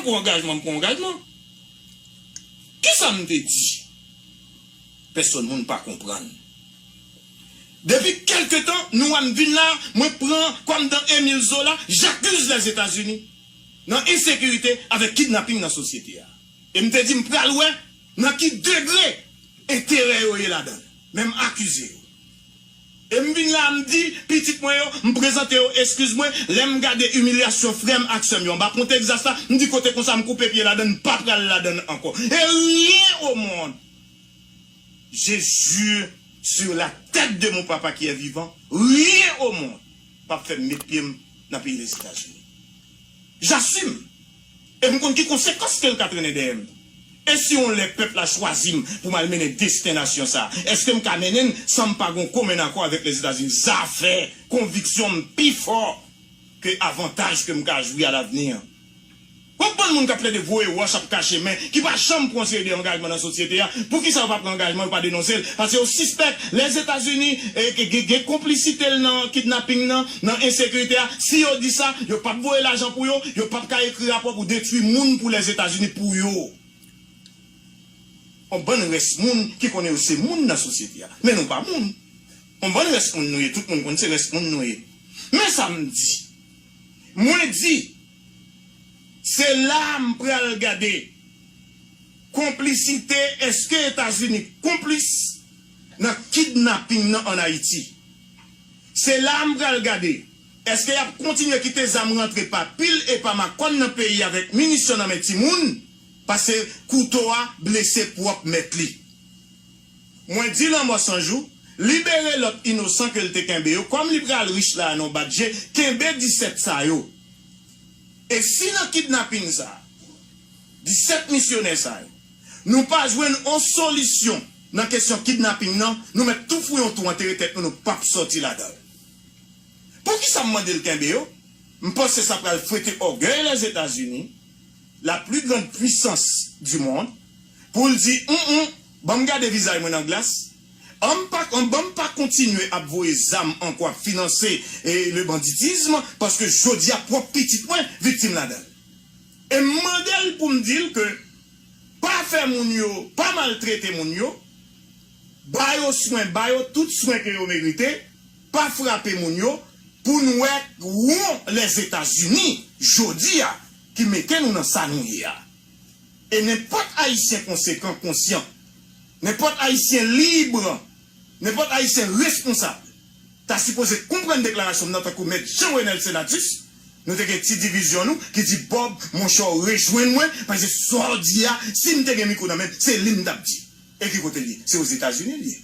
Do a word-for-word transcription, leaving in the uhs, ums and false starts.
Pran angajman, m pran angajman. Kisa m te di? Pèsonn moun pa konprann. Depi kèlke tan, nou wè m vin la, mwen pran kòm dan Emile Zola, j'accuse les États-Unis nan ensekirite avèk kidnaping nan sosyete a. E m te di m pral wè nan ki degre enterè yo ye ladan l. Men m akize yo. E m vin la, m di pitit mwen yo, m prezante yo eskiz mwen, lè m gade imilyasyon frè m ak sè m yo anba pon Texas la, m di kote konsa m koupe pye ladan l, m pa pral ladan l ankò. Et rien au monde, je jure sur la tête de mon papa qui est vivant, rien au monde p ap fè m met pye m nan peyi Lèzetazini. J'assume. E m konn ki konsekans ke l ka trennen dèyè m. E si yon lè pèp la chwazi m pou m al mennen desten nasyon sa a, èske m ka mennen l san m pa gen yon komen akò avèk Lèzetazini? Zafè konviksyon m pi fò ke avantaj ke m ka jwi alavni an. Yon bann moun k ap plede voye wòch, ap kache men, ki pa janm pran seri de angajman nan sosyete a, poukisa yo pa pran angajman, yo pa denonse l? Paske yo sispèk Lèzetazini, e, gen, gen konplisite l nan kidnaping nan, nan ensekirite a. Si yo di sa, yo p ap voye lajan pou yo, yo p ap ka ekri rapò pou detwi moun pou Lèzetazini pou yo. Yon bann rès moun ki konnen yo se moun nan sosyete a. Men nou pa moun. Yon bann rès moun nou ye, tout moun konn se rès moun nou ye. Men sa m di. Mwen di, se la a m pral gade konplisite, èske Etazini konplis nan kidnaping nan ann Ayiti? Se la a m pral gade, èske y ap kontinye kite zam rantre pa pil e pa makòn nan peyi avèk minisyon nan men timoun? Paske kouto a blese pwòp mèt li. Mwen di lanmò san jou, libere lòt inosan ke l te kenbe yo, kòm li pral rich la a nan yon bat je, kenbe disèt sa yo. E si nan kidnaping sa a, disèt misyonè sa yo, nou pa jwenn yon solisyon nan kesyon kidnaping nan, nou mèt tou fouye yon twou antere tèt nou, nou p ap sòti ladan l. Poukisa m mande l kenbe yo? M panse sa pral fwete ògèy Lèzetazini, la plus grande puissance du monde, pou l di, "Hum, hum, ban m gade vizaj mwen nan glas. An m pa, an, ban m pa kontinye ap voye zam ankò, ap finanse, e, le banditisme, paske jodi a pwòp pitit mwen viktim ladan l." E m mande l pou m di l ke pa fè moun yo, pa maltrete moun yo, ba yo swen, ba yo tout swen ke yo merite, pa frape moun yo, pou n wè won Lèzetazini jodi a ki mete nou nan sa nou ye a. E nenpòt Ayisyen konsekan, konsyan, nenpòt Ayisyen lib, nenpòt Ayisyen responsab ta sipoze konprann deklarasyon m nan tankou Mèt Jean Renel Senatus. Nou te gen ti divizyon nou ki di, "Bòb, monchè, w rejwenn mwen, paske sa w di a, si m te gen mikwo nan men m, se li m t ap di." E ki kote l ye? Se Ozetazini l ye.